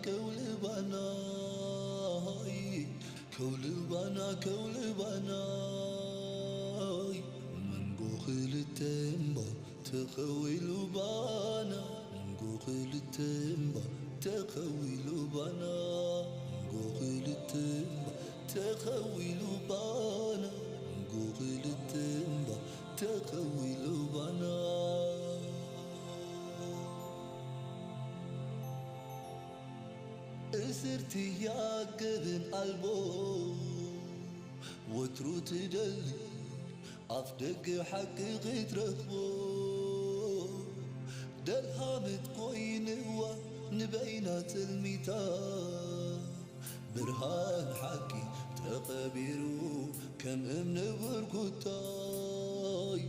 ከውልባናይ ከውልባና ከውልባናይ መንጎ ክልተ እምባ ተኸዊሉ ባና መንጎ ክልተ እምባ ተኸዊሉ ባና መንጎ ክልተ እምባ ተኸዊሉ ባና መንጎ ክልተ እምባ ተኸዊሉ ባና እስርቲ ያገብን ኣልቦ ወትሩ ትደሊ ኣፍ ደገ ሓቂ ክትረኽቦ ደልሃመት ኮይንዋ ንበይና ትልሚታ ብርሃን ሓቂ ተቐቢሩ ከም እምኒ ብርኩታይ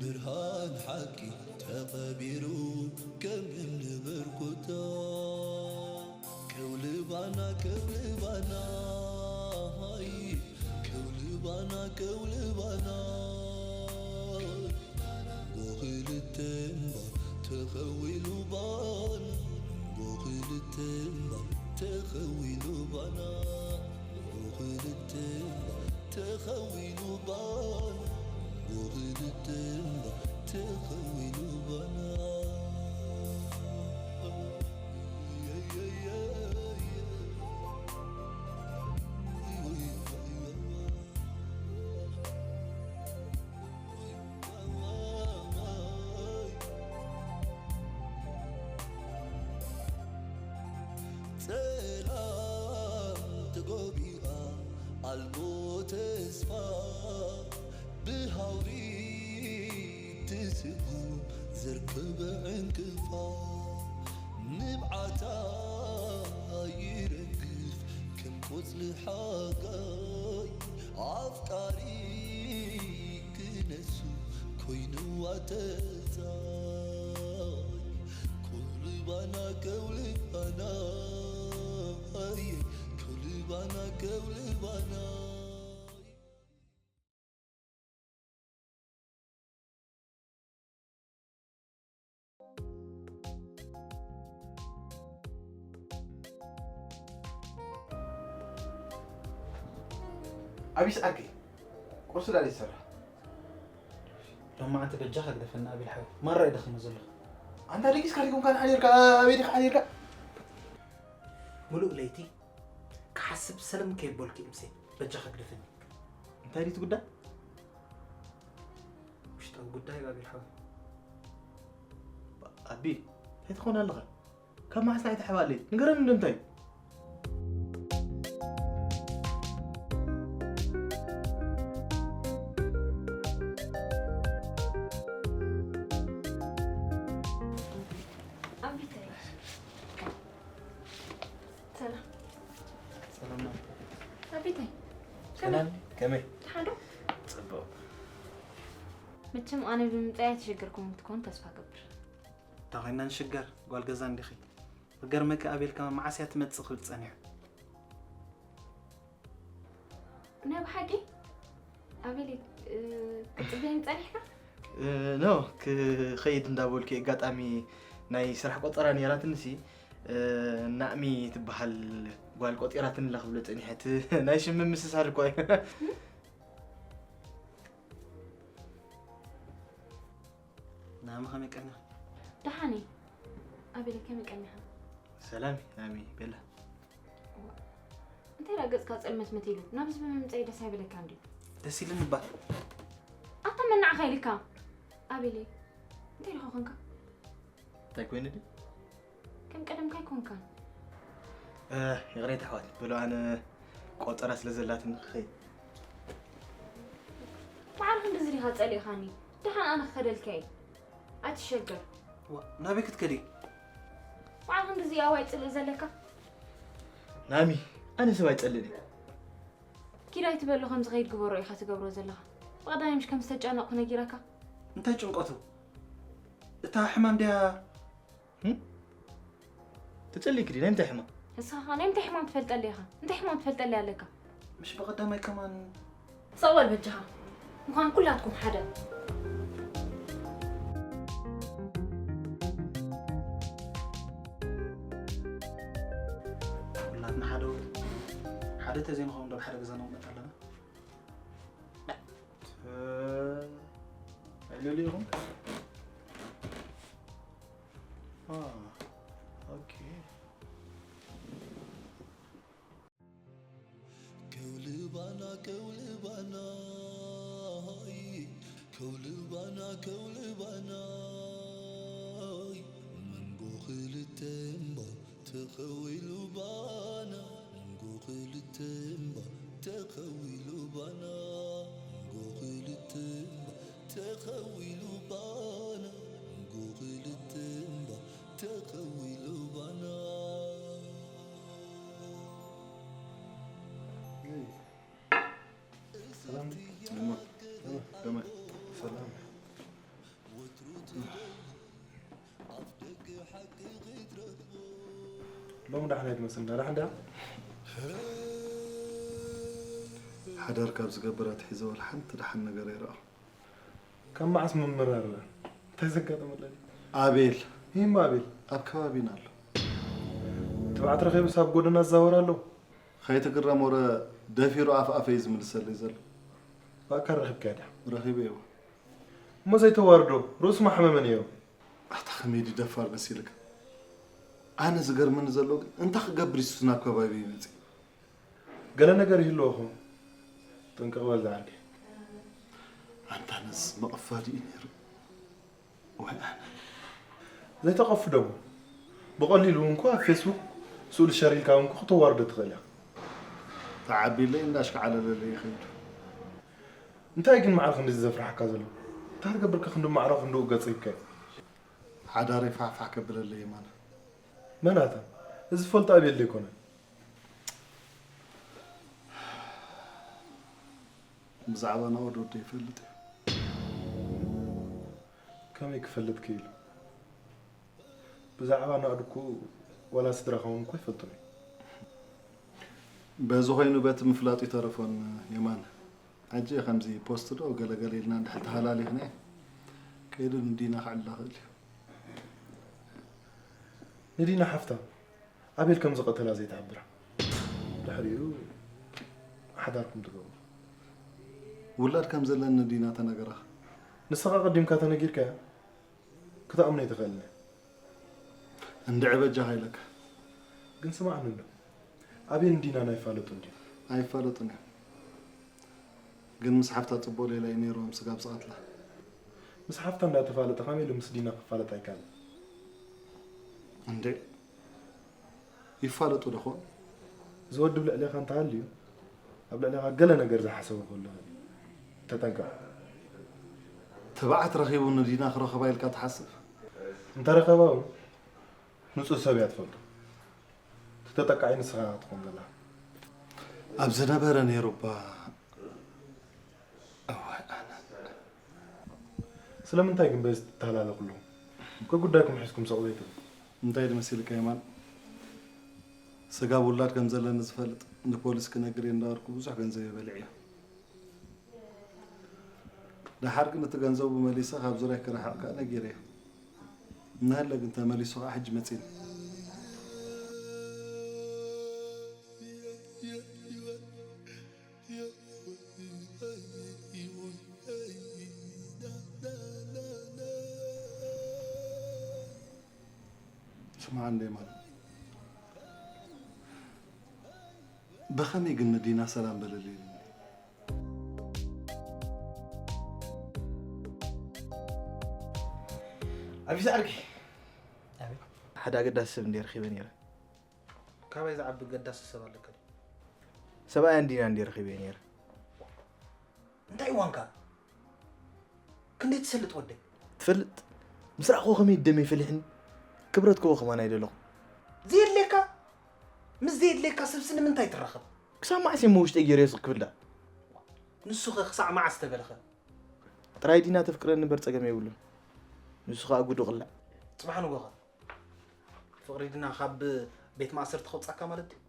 ብርሃን ሓቂ ተቐቢሩ ከም እምኒ ብርኩታ ከውልባና ከውልባና ሃይ ከውልባና ከውልባና ጎኽልተ እምባ ተኸዊሉ ባና ጎኽልተ እምባ ተኸዊሉ ባና ጎኽልተ እምባ ተኸዊሉ ባና ጎኽልተ እምባ ተኸዊሉ ባና ጸላም ተጎቢኣ ኣልቦ ተስፋ ብሃውሪ ትስጉም ዘርከበ ዕንቅፋ ንብዓታ ይረግፍ ከም ቆጽሊ ሓጋይ ኣፍቃሪ ክነሱ ኮይንዋ ተጻይ ኩልባና ከውልባና ከውልባና ከውልባና ኣቢስ ዓርከይ ቁርሲ ዳኣ ዘይትሰርሕ ሎማዓንቲ በጃኻ ግደፈና ኣቤል ሓወይ ማራ እየ ደኺመ ዘለኹ ኣንታ ደቂስካ ዲኹም ካን ሓዲርካ ኣበይ ዲኻ ሓዲርካ ምሉእ ለይቲ ክሓስብ ሰለም ከየበልኩ እምሴ በጃኻ ግደፈኒ እንታይ ድዩ እቲ ጉዳይ ውሽጣዊ ጉዳይ ኣቤል ሓወይ ኣቢ እንታይ ትኾን ኣለኻ ካብ መዓስ ንዓይ ትሓባለይ ንገረኒ እንዶ እንታይ ኣቢተይ ሰላም ሰላም ነው። ኣቢተይ ሰላም ከመይ? ደሓን ዶ ጽቡቕ። መቸም ኣነ ብምምፃይ ኣይተሸገርኩም ትኮን ተስፋ ገብር እንታይ ኮይና ንሽገር ጓል ገዛ እንዲኺ። ክገርመኪ ኣቤል ከማ መዓስ እያ ትመጽእ ክብል ጸኒሑ። ናይ ብሓቂ ኣቤል ክትፅበየኒ ፀኒሕካ ኖ ክኸይድ እንዳበልኩ ኣጋጣሚ ናይ ስራሕ ቆፀራ ነይራትኒ ሲ ናእሚ ትበሃል ጓል ቆፂራትኒ ኣላ ክብሎ ፀኒሐ እቲ ናይ ሽም ምምስሳል እኳ እዩ ናእሚ ከመይ ቀኒኺ ደሓን እየ ኣቤለ ከመይ ቀኒኻ ሰላም ናእሚ ቤላ እንታይ ደኣ ገፅካ ፀልመት መት ኢሉ ናብዚ ብምምፀይ ደስ ኣይበለካን ድዩ ደስ ኢሉኒ እባ ኣታ መናዕኻ ኢልካ ኣቤለይ እንታይ ኢልካ ኮንካ እንታይ ኮይኑ ድዩ ከም ቀደምካ ኣይኮንካን ይቕሬታ ኣሕዋት በሉ ኣነ ቆፀራ ስለ ዘላትኒ ክኸይድ ማዕረ ክንድዚ ዲኻ ፀሊእኻኒ ደሓን ኣነ ክኸደልካ እየ ኣይትሸገር ናበይ ክትከዲ ማዕረ ክንድዚ ኣዋይ ፅልእ ዘለካ ናሚ ኣነ ሰብ ኣይፀልእን እየ ኪድ ኣይትበሎ ከም ዝኸይድ ግበሮ ኢኻ ትገብሮ ዘለኻ ብቐዳማይ ምሽ ከም ዝተጨነቕኩ ነጊረካ እንታይ ጭንቀቱ እታ ሕማም ድያ ትጽልይ ክዲ ናይ ምንታይ ሕማም? ንስኻ ኸ ናይ ምንታይ ሕማም ትፈልጠለይ ኢኻ? እንታይ ሕማም ትፈልጠለይ ኣለካ? ምሽ ብቐዳማይ ከማን ሰቕ በል በጃኻ። እንኳን ኩላትኩም ሓደ። ዘይንኸውን ዶ ሓደ ገዛ ነቕመጥ ኣለና? ተ-፣ ኣይለልዩኹም? አ፣ ኦኬ። ከውልባና፣ ከውልባና፣ ከውልባና፣ ከውልባና፣ መንጎ ክልተ እምባ ተኸዊሉ ባና፣ መንጎ ክልተ እምባ ተኸዊሉ ባና፣ መንጎ ክልተ እምባ ተኸዊሉ ባና፣ መንጎ ክልተ እምባ ተኸዊሉ ባና። ሰላም። ሰላም። ሰላም። ሎሚ ዳሕና ኣይትመስልን፣ ዳሕና እንዳ ሓዳር ካብ ዝገብር ኣትሒዘ ወላ ሓንቲ ደሓን ነገር ኣይረኣኹ። ካብ መዓስ ምምራር? እንታይ ዘጋጠመ ኣሎ? ኣቤል። ይህም ኣቤል። ኣብ ከባቢና ኣሎ። ትብዓት ረኺቡስ ኣብ ጎደና ዝዛወር ኣሎ? ከይትግረም ወረ ደፊሩ ኣፍ ኣፈይ ዝምልሰለይ ዘሎ። ብኣካል ረኺብካዮ ድያ? ረኺበዮ። እሞ ዘይተዋርዶ፣ ርእሱ ማሕመመን እዮ። ኣታ ከመይ ድዩ ደፋር መሲልካ? ኣነ ዝገርመኒ ዘሎ ግን እንታይ ክገብር ኢሱ ናብ ከባቢ ይመጽእ? ገለ ነገር ይህልዎ ኹም። ጥንቅቕ በል ዝዓርከይ። ኣንታ ነዚ መቐፋ ድዩ ነይሩ? ወይ ኣነ። ዘይተቐፍዶ እሞ። ብቐሊሉ እውን እኮ ኣብ ፌስቡክ ስእሉ ሸር ኢልካ እውን እኮ ክተዋርዶ ትኽእል ኢኻ። ተዓቢለይ እንዳሽካዓለለለይ ይኸይድ። እንታይ ግን ማዕረ ክንድዚ ዘፍርሓካ ዘሎ? እንታይ ትገብር ከ ክንዲ ማዕረ ክንድኡ ገጽ ሂብካዮ? ሓዳረይ ፋሕፋሕ ከብለለይ የማነ። መን ኣታ? እዚ ዝፈልጦ ኣቤል ዶ ኣይኮነን? ብዛዕባ ናኦድ ወደይ ይፈልጥ እዩ። ከመይ ክፈልጥ ክኢሉ? ብዛዕባ ናኦድ እኮ ዋላ ስድራኻ እውን እኮ ኣይፈልጡን እዮም። በዚ ኮይኑ በቲ ምፍላጡ ይተረፎን የማነ። ሕጂ ከምዚ ፖስት ዶ ገለገለ ኢልና እንድሕር ተሃላሊኽና ከይዱ ንዲና ክዕላ ክእል እዩ። ንዲና ሓፍታ ኣቤል ከም ዝቐተላ ዘይትሓብራ። ድሕሪኡ ሓዳርኩም ትገብሩ። ውላድ ከም ዘለኒ ንዲና ተነገራ። ንስኻ ቀዲምካ ተነጊርካያ ክትኣምኖ ኣይትኽእልን እያ። እንድዒ በጃኻ ኢለካ። ግን ስማዕኒ እንዶ። ኣቤል ንዲና ናይ ፋለጡ እንድዩ። ኣይፋለጡን እዮም። ግን ምስ ሓፍታ ጽቡቕ ሌላ እዩ ነይርዎም ስጋብ ዝቐትላ። ምስ ሓፍታ እንዳተፋለጠ ከመይ ኢሉ ምስ ዲና ክፋለጥ ኣይካልን? እንዴ ይፋለጡ ዶ ኾን? እዚ ወዲ ብልዕሌኻ እንተሃልዩ ኣብ ልዕሌኻ ገለ ነገር ዝሓሰበ ክህሉ ይኽእል እዩ። ተጠንቀቕ። ትብዓት ረኺቡ ንዲና ክረኽባ ኢልካ ትሓስብ? እንተረኸባ እውን ንጹህ ሰብ እያ ትፈልጦ። እቲ ተጠቃዒ ንስኻ ክትኾን ዘለኻ። ኣብ ዝነበረ ነይሩ እባ። እዋይ ኣነ። ስለምንታይ ግን በዚ ትተሃላለኹ ኣለኹም? ከጉዳይኩም ሒዝኩም ሰቕ ዘይትብሉ? እንታይ ድመሲልካ የማን? ስጋብ ውላድ ከም ዘለኒ ዝፈልጥ ንፖሊስ ክነግር እየ እንዳበልኩ ብዙሕ ገንዘብ የበልዕ እየ። ደሓር ግን እቲ ገንዘቡ መሊሰ ካብ ዙርያ ክርሕቕ ከኣ ነጊረዮ። እናሃለ ግን ተመሊሱ ከኣ ሕጂ መጺኒ። ስምዓ እንዴ ማን፣ ብኸመይ ግን ንዲና ሰላም በለለይ ኢሉኒ? ኣቢስ ዓርኪ። ኣቤት። ሓደ ኣገዳሲ ሰብ እንድየ ረኺበ ነይረ። ካባይ ዝዓቢ ገዳሲ ሰብ ኣለካ ድዩ? ሰብኣያ እንዲና እንድየ ረኺበ ነይረ። እንታይ እዋንካ? ክንደይ ትሰልጥ ወደይ? ትፈልጥ? ምስ ረኣኽዎ ከመይ ደመይ ፈሊሕኒ? ክብረት ክህቦ ከማን ኣይደለኹ። ዘየድልየካ? ምስ ዘየድልየካ ሰብሲ ንምንታይ ትራኸብ? ክሳብ መዓስ እየ እሞ ውሽጠይ ገይረ ስቕ ክብል ደኣ? ንሱኸ ክሳዕ መዓስ ተበልኸ? ጥራይ ዲና ተፍቅረኒ እምበር ጸገም የብሉን። ንሱ ኸኣ ጉዱ ቅላዕ። ጽባሕ ንጎኸ ፍቕሪ ዲና ካብ ቤት ማእሰርቲ ከውጻካ ማለት ድዩ?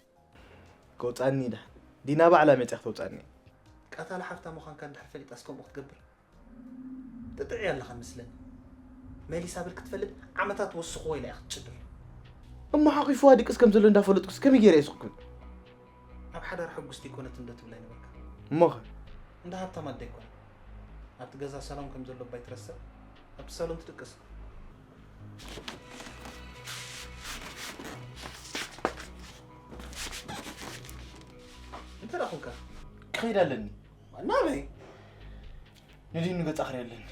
ከውጻኒ ኢላ። ዲና ባዕላ መጺኣ ከተውጻኒ። ቀታሊ ሓፍታ ምዃንካ እንድሕር ፈሊጣስ ከምኡ ክትገብር? ጥጥዕ ኣለኻ መስለኒ። መሊሳ ብል ክትፈልጥ ዓመታት ወስኽዎ ኢላ እያ ክትጭድር። እሞ ሓቂፍዋ ድቅስ ከም ዘሎ እንዳፈለጥኩስ ከመይ ገይረ እየ ስቕ ክብል? ኣብ ሓዳር ሕጉስቲ ኣይኮነትን ዶ ትብለኒ በቃ? እሞኸ? እንዳ ሃብታም ኣደ ኣይኮነን። ኣብቲ ገዛ ሳሎን ከም ዘሎ እባ ኣይትረስዕ። ኣብቲ ሳሎን ትድቅስ። እንታይ ደኣ ኾንካ? ክኸይድ ኣለኒ። ናበይ? ንዲኑ ገጻ ክርኢ ኣለኒ።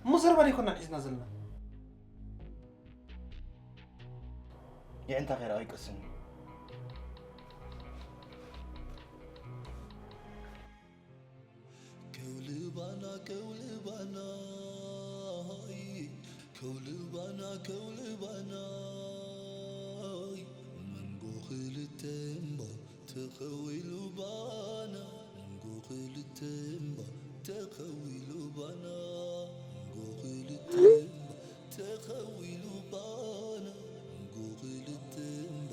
እሞ ዘረባ ዶ ኣይኮናን ሒዝና ዘለና? የዕንታ ከይረኣ ይቀስኒ። ከውልባና ከውልባና ከውልባና ከውልባና መንጎ ክልተ እምባ ተኸዊሉ ባና መንጎ ክልተ እምባ ተኸዊሉ ባና መንጎ ክልተ እምባ ተኸዊሉ ባና መንጎ ክልተ እምባ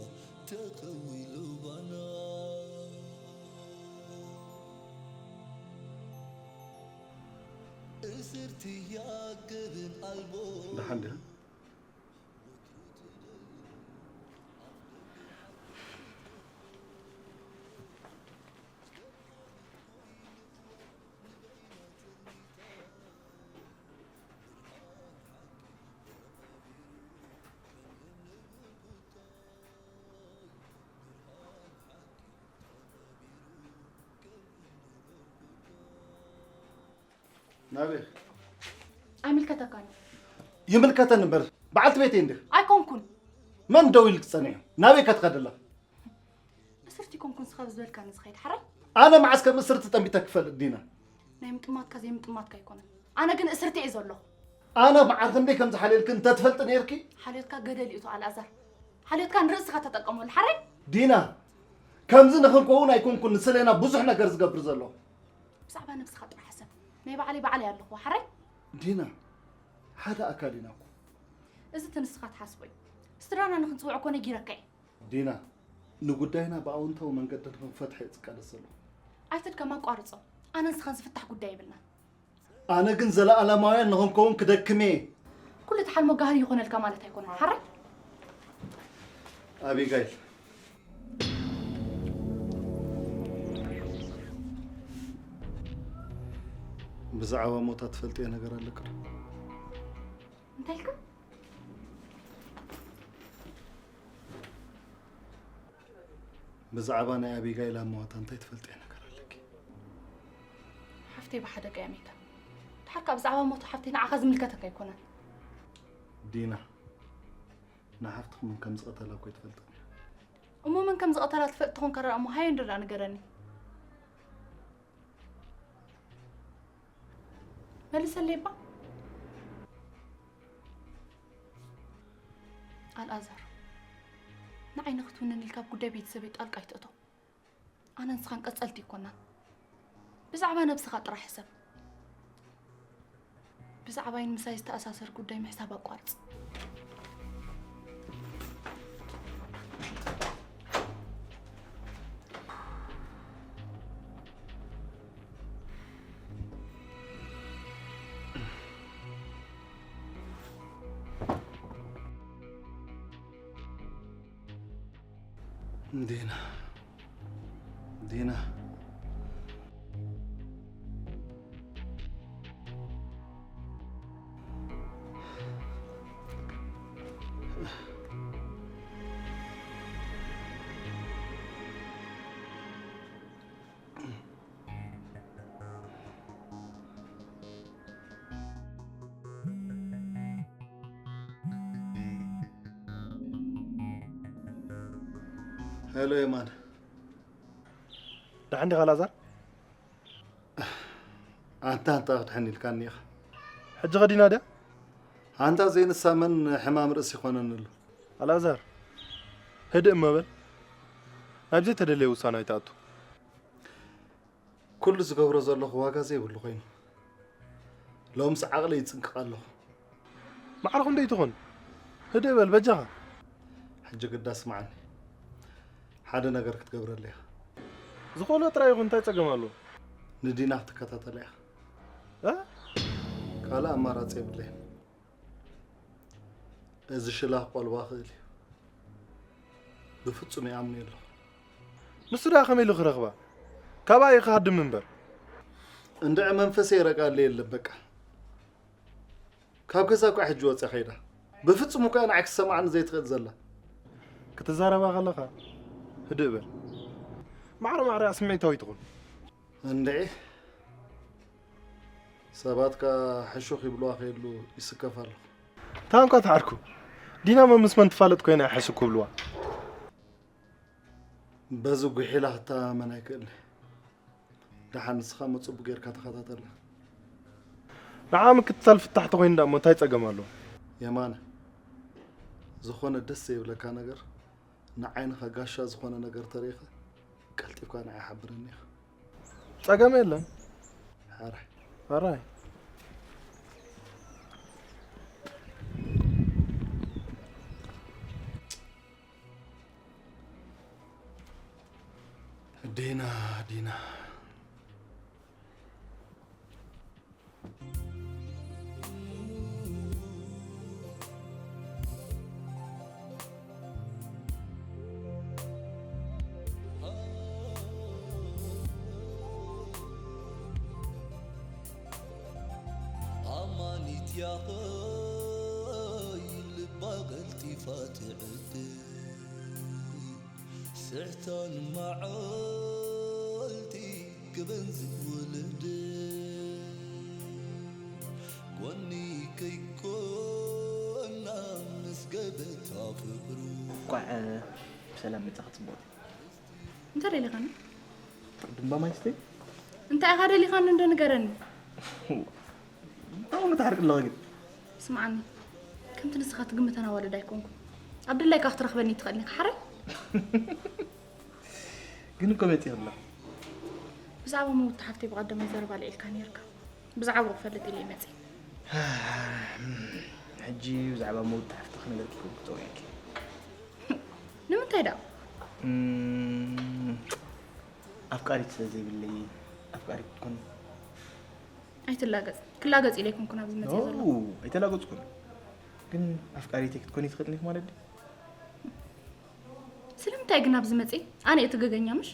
ተኸዊሉ ባና እስርቲ ያገብን ኣልቦ ደሓን ዲኻ? ናበይ? ኣይምልከተካን እዩ። ይምልከተን እምበር በዓልቲ ቤተይ እንዲኺ። ኣይኮንኩን። መን ደው ኢሉ ክጸንዕ እዩ? ናበይ ከትኸድ ኣለኻ? እስርቲ ኮንኩን ስኻ ዝበልካኒ ዝኸይድ ሓራይ። ኣነ መዓስ ከም እስርቲ ጠንቢተ ክፈልጥ ዲና? ናይ ምጥማትካ ዘይምጥማትካ ኣይኮነን። ኣነ ግን እስርቲ እየ ዘለኹ። ኣነ መዓር ክንደይ ከም ዝሓልየልኪ እንተትፈልጢ ነይርኪ። ሓልዮትካ ገደል እዩ ኣልኣዛር። ሓልዮትካ ንርእስኻ ተጠቀመሉ ሓራይ። ዲና፣ ከምዚ ንኽንከውን ኣይኮንኩን ንስሌና ብዙሕ ነገር ዝገብር ዘለኹ። ብዛዕባ ነብስኻ ጥራሕ ሕሰብ። ናይ ባዕለይ ባዕለይ ኣለኹ ሓራይ። ዲና፣ ሓደ ኣካል ኢና እኮ። እዚ እቲ ንስኻ ትሓስቦ እዩ። ስድራና ንኽንጽውዕ እኮ ነጊረካ እየ። ዲና፣ ንጉዳይና ብኣወንታዊ መንገዲ ንኽንፈትሖ እየ ዝቃለስ ዘለኹ። ኣይትድከም ኣቋርጾ። ኣነ ንስኻን ዝፍታሕ ጉዳይ የብልናን። ኣነ ግን ዘለኣለማውያን ንኽንከውን ክደክም እየ። ኩሉ ትሓልሞ ጋህሪ ይኾነልካ ማለት ኣይኮነን ሓራይ። ኣቢጋይል፣ ብዛዕባ ሞታ ትፈልጥዮ ነገር ኣለኪ ዶ? እንታይ ኢልካ? ብዛዕባ ናይ ኣቢጋይል ኣመዋታ እንታይ ትፈልጥዮ ነገር ኣለኪ? ሓፍተይ ብሓደጋ እያ ሜታ። ድሓር ከኣ ብዛዕባ ሞት ሓፍተይ ንዓኻ ዝምልከተካ ኣይኮነን። ዲና፣ ንሓፍትኺ መን ከም ዝቐተላ እኮ ኣይትፈልጥን። እሞ መን ከም ዝቐተላ ትፈልጥ ተኾንካ ደኣ እሞ ሃየ እንዶ ደኣ ንገረኒ። መልሰለይ እባ። ኣልኣዛር፣ ንዓይ ንኽትውንን ኢልካ ኣብ ጉዳይ ቤተሰበይ ጣልቃ ኣይትእቶ። ኣነን ንስኻን ቀጸልቲ ኣይኮናን። ብዛዕባ ነብስኻ ጥራሕ ሕሰብ። ብዛዕባይን ምሳይ ዝተኣሳሰር ጉዳይ ምሕሳብ ኣቋርጽ። ዲና፣ ዲና። ሄሎ የማነ። ደሓን ዲኻ ኣልኣዛር? ኣንታ ኣንታ ክትሕን ኢልካኒ ኢኻ። ሕጂ ኸዲና ድያ? ኣንታ ዘይንሳመን ሕማም ርእሲ ይኾነኒ ኣሎ። ኣልኣዛር፣ ህድእ እሞ በል። ናብ ዘይተደለየ ውሳነ ኣይትኣቱ። ኩሉ ዝገብሮ ዘለኹ ዋጋ ዘይብሉ ኮይኑ፣ ሎምስ ዓቕለይ ይጽንቅቕ ኣለኹ። ማዕረ ክንደይ ትኾን? ህድእ በል በጃኻ። ሕጂ ግዳ ስምዓኒ፣ ሓደ ነገር ክትገብረለይ ኢኻ። ዝኾነ ጥራይ ይኹን እንታይ ጸገም ኣለዎ? ንዲና ክትከታተላ ኢኻ። እ? ካልእ ኣማራጺ የብለይን። እዚ ሽላ ክቆልባ ይኽእል እዩ። ብፍጹም ይኣምኖ የለኹ። ንሱ ደኣ ከመይ ኢሉ ክረኽባ? ካብኣ እዩ ክሃድም እምበር። እንድዒ መንፈሰይ ረቃለ የለን በቃ። ካብ ገዛ እኳ ሕጂ ወፂኣ ከይዳ። ብፍጹም እኳ ንዓይ ክትሰማዕኒ ዘይትኽእል ዘላ። ክትዛረባ ከለኻ ህድእ በል። ማዕረ ማዕረ ስምዒታዊ ትኹን። እንድዒ ሰባት ከኣ ሕሹኽ ይብልዋ ከይሉ ይስከፍ ኣለኹ። ታንኳ ተዓርኩ። ዲና መ ምስ መን ትፋለጥ ኮይና ሕሹኽ ክብልዋ? በዚ ጉሒላ ክተኣማመን ኣይክእልን። ደሓን ንስኻ እሞ ጽቡቕ ጌርካ ተኸታተላ። ንዓ ምክትታል ፍታሕ ተኾይኑ ደኣ እሞ እንታይ ጸገም ኣለዎ? የማነ፣ ዝኾነ ደስ ዘይብለካ ነገር፣ ንዓይንኻ ጋሻ ዝኾነ ነገር ተሪእኻ፣ ቀልጢፍካ ንዓይ ሓብረኒ ኢኻ። ጸገም የለን። ሕራይ። ሕራይ። ዲና፣ ዲና። ኣማኒት ያኸይ ልባ ቀልጢፋ ትዕድል። ስሕታን መዓልቲ ክበን ዝውልድ ጎኒ ከይኮና ምስ ገበታ ፍቕሩ። እንኳዕ ብሰላም መጻኺ ጽቡቕቲ። እንታይ ደሊኻኒ? ድምባ ማይ ስተይ? እንታይ ኢኻ ደሊኻኒ እንዶ ንገረኒ። ብጣዕሚ መታሕርቂ ኣለኺ ግን። ስምዓኒ፣ ከምቲ ንስኻ ትግምተን ኣዋልድ ኣይኮንኩን። ኣብ ድላይካ ክትረኽበኒ ትኽእል ኢኻ፣ ሓራይ? ግን እኮ መጺኺ ኣለኺ። ብዛዕባ መውቲ ሓፍተይ ብቐደማይ ዘረባ ኣልዒልካ ነይርካ። ብዛዕባኡ ክፈልጥ ኢለ እየ መጺእ። ሕጂ ብዛዕባ መውቲ ሓፍትኺ ክነግረኪ እኮ ክጸውዐኪ። ንምንታይ ደኣ? እም፣ ኣፍቃሪት ስለ ዘይብለይ፣ ኣፍቃሪት ክትኮኒ። ኣይትላገጽ። ክላገጽ ኢለ ኣይኮንኩን ኣብዚ መጺአ ዘለኹ። ኦ፣ ኣይተላገጽኩን። ግን ኣፍቃሪተይ ክትኮኒ ትኽእሊ ኢኺ ማለት ድዩ? ስለምንታይ ግን ኣብዚ መጺአ? ኣነ እየ ትገገኛ ምሽ?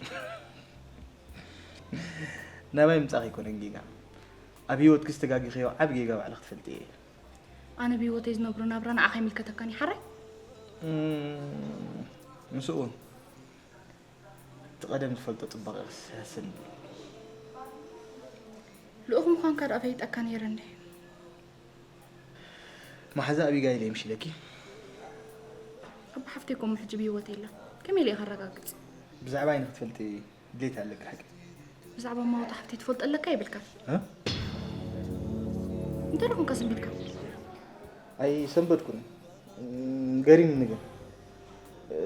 ናባይ ምጻኺ ኣይኮነን ጌጋ። ኣብ ህይወትኪ ዝተጋጊኽዮ ዓቢ ጌጋ ባዕልኺ ትፈልጥዮ ኢኺ። ኣነ ብህይወተይ ዝነብሮ ናብራ ንዓኻ ኣይምልከተካን እዩ፣ ሓራይ? እም፣ ምስኡ እውን እቲ ቀደም ዝፈልጦ ጽባቐ ክሰስን። ልኡኽ ምዃንካ ደኣ ፈሊጠካ ነይረ እንድየ። መሓዛ ኣቢጋይል እየ ምሽ ኢለኪ። ኣቦ ሓፍተይ እኮ እሞ ሕጂ ብህይወት የላን። ከመይ ኢለ እየ ከረጋግጽ? ብዛዕባይ ንክትፈልጢ ድሌት ኣለኪ ሓቂ። ብዛዕባ እማወት ሓፍተይ ትፈልጦ ኣለካ የብልካን? እ? እንታይ ደኣ ኮንካ ሰንቢድካ? ኣይሰንበድኩን። እም፣ ገሪምኒ ግን።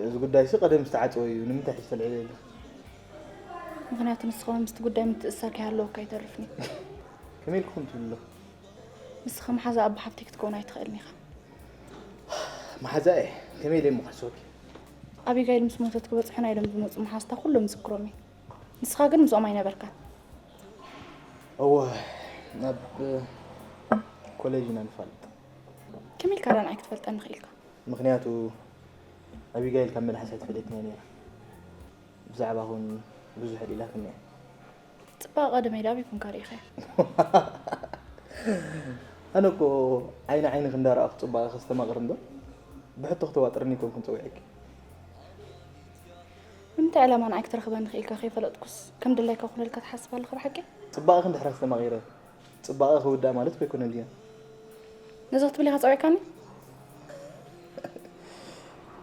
እዚ ጉዳይሲ ቀደም ዝተዓጸወ እዩ። ንምንታይ ሕጂ ተልዕሎ ኣለኺ? ምኽንያቱ ንስኻ እውን ምስቲ ጉዳይ ምትእስሳር ከይሃለወካ ኣይተርፍን እዩ። ከመይ ኢልኩም ትብሉ ኣለኹም? ንስኻ መሓዛ ኣቦ ሓፍተይ ክትከውን ኣይትኽእልን ኢኻ። መሓዛ እየ። ከመይ ኢለ እሞ ክሕስወኪ? ኣቢጋይል ምስ ሞተት ክበጽሑና ኢሎም ዝመጹ መሓዝታ ኩሎም ምስክሮም እዩ። ንስኻ ግን ምስኦም ኣይነበርካን። እወ፣ ኣብ ኮሌጅ ኢና ንፋለጥ። ከመይ ኢልካ ደኣ ንዓይ ክትፈልጠኒ ክኢልካ? ምኽንያቱ ኣቢጋይል ካብ መልሓሳ ኣይትፈልጥን እያ ነይራ። ብዛዕባኹን ብዙሕ ኣልዒላትኒ እያ። ጽባቐ ቀደመይ ደኣ ኣበይ ኮንካ ርኢኻያ? ኣነ እኮ ዓይኒ ዓይንኺ እንዳረኣኹ ጽባቐኺ ከስተማቕር እምበር ብሕቶ ክተዋጥርኒ ኣይኮንኩን ጸዊዐኪ። ንምንታይ ዕላማ ንዓይ ክትረኽበኒ ክኢልካ ከይፈለጥኩስ ከም ድላይካ ክኹነልካ ትሓስብ ኣለኻ ብሓቂ? ጽባቐኺ እንድሕር ኣስተማቒረ ጽባቐ ክውዳእ ማለት እኮ ኣይኮነን ድያ? ነዚ ክትብል ኢኻ ጸዊዕካኒ?